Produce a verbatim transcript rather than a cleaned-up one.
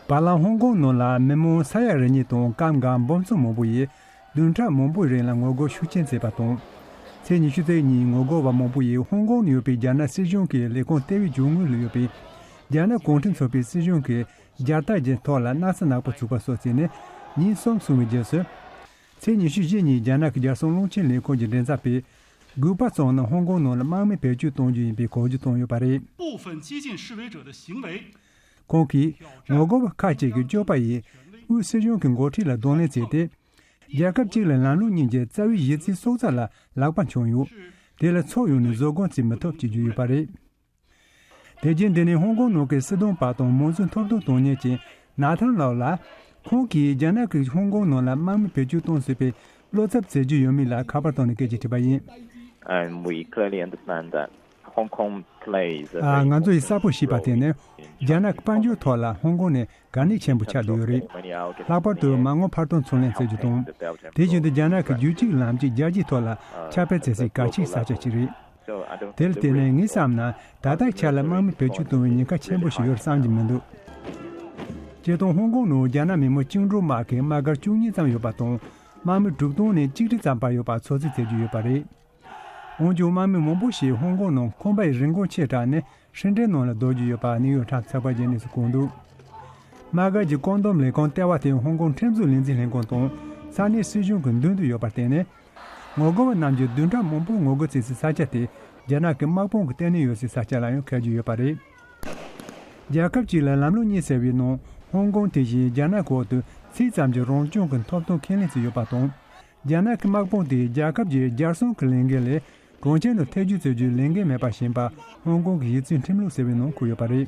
བར་ལམ་ཧོང་ཀོང་ནང་ལ་མི་མང་ས་ཡ་རེ་གཉིས་དང་སྐབས་འགའ་འབུམ་ཚོ་མང་པོ་ཡིས་བདུན་ཕྲག་མང་པོའི་རིང་ལ་ངོ་རྒོལ་ཤུགས་ཆེན་བྱས་པ་དང་། ཚེས་ཉི་ཤུ་རྩ་གཉིས་ངོ་རྒོལ་བ་མང་པོ་ཡིས་ཧོང་ཀོང་ནང་ཡོད་པའི་རྒྱ་ནག་སྲིད་གཞུང་གི་ལས་ཁུངས་ལྟེ་བའི་རྒྱུ་དངོས་ལ་ཡོད་པའི་རྒྱ་ནག་གུང་ཁྲན་ཚོགས་པའི་སྲིད་གཞུང་གི་རྒྱལ་དར་གྱི་ཐོག་ལ་སྣག་ཚ་ནག་པོ་བཙུགས་པ་སོགས་བྱས་ནས་ཉིན་གསུམ་སོང་བའི་རྗེས་སུ། ཚེས་ཉི་ཤུ་རྩ་བཞི་ཉིན་རྒྱ་ནག་གི་རྒྱལ་སྲུང་རླུང་འཕྲིན་ལས་ཁང་གི་མགྲིན་ཚབ་པས། དགོས་པ་ཙམ་ན་ཧོང་ཀོང་ནང་ལ་དམག་མི་བེད་སྤྱོད་གཏོང་རྒྱུ་ཡིན་པའི་གོ་བརྗོད་བཏང་ཡོད་པ་རེད། 部分激进示威者的行为 ཁོང་གིས་ངོ་རྒོལ་བ་ཁག་ཅིག་གིས་སྐྱོབ་པ་ཡིས་དབུས་སྲིད་གཞུང་གི་འགོ་ཁྲིད་ལ་གདོང་ལེན་བྱས་ཏེ། རྒྱལ་ཁབ་གཅིག་ལ་ལམ་ལུགས་གཉིས་ཀྱི་རྩ་བའི་གཞི་རྩའི་སྲོག་རྩ་ལ་ལག་པ་འཆང་ཡོད། དེ་ལ་ཕྱོགས་ཡོངས་ནས་བཟོད་སྒོམ་བྱེད་མི་ཐུབ་ཅེས་བརྗོད་ཡོད་པ་རེད། དེ་རྗེས་འདི་ནས་ཧོང་ཀོང་ནང་གི་སྲིད་དོན་པ་དང་མང་གཙོའི་ཐོབ་ཐང་དོན་གཉེར་ཅན་ན་ཐང་ལའོ་ལ། ཁོང་གིས་རྒྱ་ནག་གིས་ཧོང་ཀོང་ནང་ལ་དམག་མི་བེད་སྤྱོད་གཏོང་སྲིད་པའི་བློ་འཚབ་བྱེད་རྒྱུ་ཡོད་མེད་ལ་ཁ་པར་བཏང་ནས་སྐད་ཆ་དྲིས་པ་ཡིན། And we clearly understand that Hong Kong plays a ཨ། very ང་ཚོ་ཡིས་གསལ་པོ་ཤེས་པ་དེ་ནི། རྒྱ་ནག་གི་དཔལ་འབྱོར་ཐོག་ལ་ཧོང་ཀོང་ནི་གལ་གནད་ཆེན་པོ་ཆགས་བསྡད་ཡོད་རེད། ལྷག་པར་དུ་མ་དངུལ་འཕར་གཏོང་ཚུར་ལེན་བྱེད་རྒྱུ་དང་། དེ་བཞིན་དུ་རྒྱ་ནག་གི་རྒྱུད་གཅིག་ལམ་གཅིག་རྒྱལ་སྤྱིའི་ཐོག་ལ་ཁྱབ་སྤེལ་བྱེད་སའི་གལ་ཆེའི་ས་ཆ་ཞིག་རེད། དེར་བརྟེན་ནས་ངས་བསམ་ན། ད་ལྟའི་ཆར་ལ་དམག་མི་བེད་སྤྱོད་གཏོང་བའི་ཉེན་ཁ་ཆེན་པོ་ཞིག་ཡོད་བསམ་གྱི་མི་འདུག་སྤྱིར་བཏང་ཧོང་ཀོང་ནང་རྒྱ་ནག་མི་དམངས་བཅིངས་འགྲོལ་དམག་གི་དམག་སྒར་བཅུ་གཉིས་ཙམ་ཡོད་པ་དང་། དམག་མི་དྲུག་སྟོང་ནས་གཅིག་ཁྲི་ཙམ་བར་ཡོད་པ་ཚོད་རྩིས་བྱེད་ཀྱི་ཡོད་པ་རེད། འོན་ཀྱང་དམག་མི་མང་པོ་ཞིག་ཧོང་ཀོང་ནང་ཁང་པའི་རིན་གོང་ཆེ་དྲགས་ནས་ཧྲིན་ཀྲེན་ནང་ལ་སྡོད་ཀྱི་ཡོད་པ་ནིའུ་ཡོག་ཊཱམ་ཚགས་པར་གྱི་གནས་ཚུལ་བཀོད་འདུག་དམག་སྒར་གྱི་བཀོད་འདོམས་ལས་ཁང་ལྟེ་བ་དེ་ཧོང་ཀོང་ཁྲིམས་བཟོ་ལས་འཛིན་ལྷན་ཁང་དང་ས་གནས་སྲིད་གཞུང་གི་མདུན་དུ་ཡོད་པར་བརྟེན་ནས། ངོ་རྒོལ་བ་རྣམས་ཀྱིས་བདུན་ཕྲག་མང་པོར་ངོ་རྒོལ་བྱེད་སའི་ས་ཆ་དེ་རྒྱ་ནག་གི་དམག་དཔུང་གི་ལྟེ་གནས་ཡོད་སའི་ས་ཆ་ལ་ཡང་འཁེལ་རྒྱུ་ཡོད་པ་རེད། རྒྱལ་ཁབ་གཅིག་ལ་ལམ་ལུགས་གཉིས་ཟེར་བའི་ནང་ཧོང་ཀོང་དེ་བཞིན་རྒྱ་ནག་གི་འོག་ཏུ་ཚིག་ཙམ་གྱི་རང་སྐྱོང་གི་ཐོབ་ཐང་ཁས་ལེན་བྱས་ཡོད་པ་དང་། རྒྱ་ནག་གི་དམག་དཔུང་དེས་རྒྱལ་ཁབ་ཀྱི་རྒྱལ་སྲུང་གི་ལས་འགན་ལས་གྲོང་ཁྱེར་ནང་ཐེ་ཇུས་བྱེད་རྒྱུའི་ལས་འགན་མེད་པ་ཞིག་ཡིན་པ་ཧོང་ཀོང་གི་གཞི་རྩའི་ཁྲིམས་ལུགས་ཟེར་བའི་ནང་འཁོད་ཡོད་པ་རེད།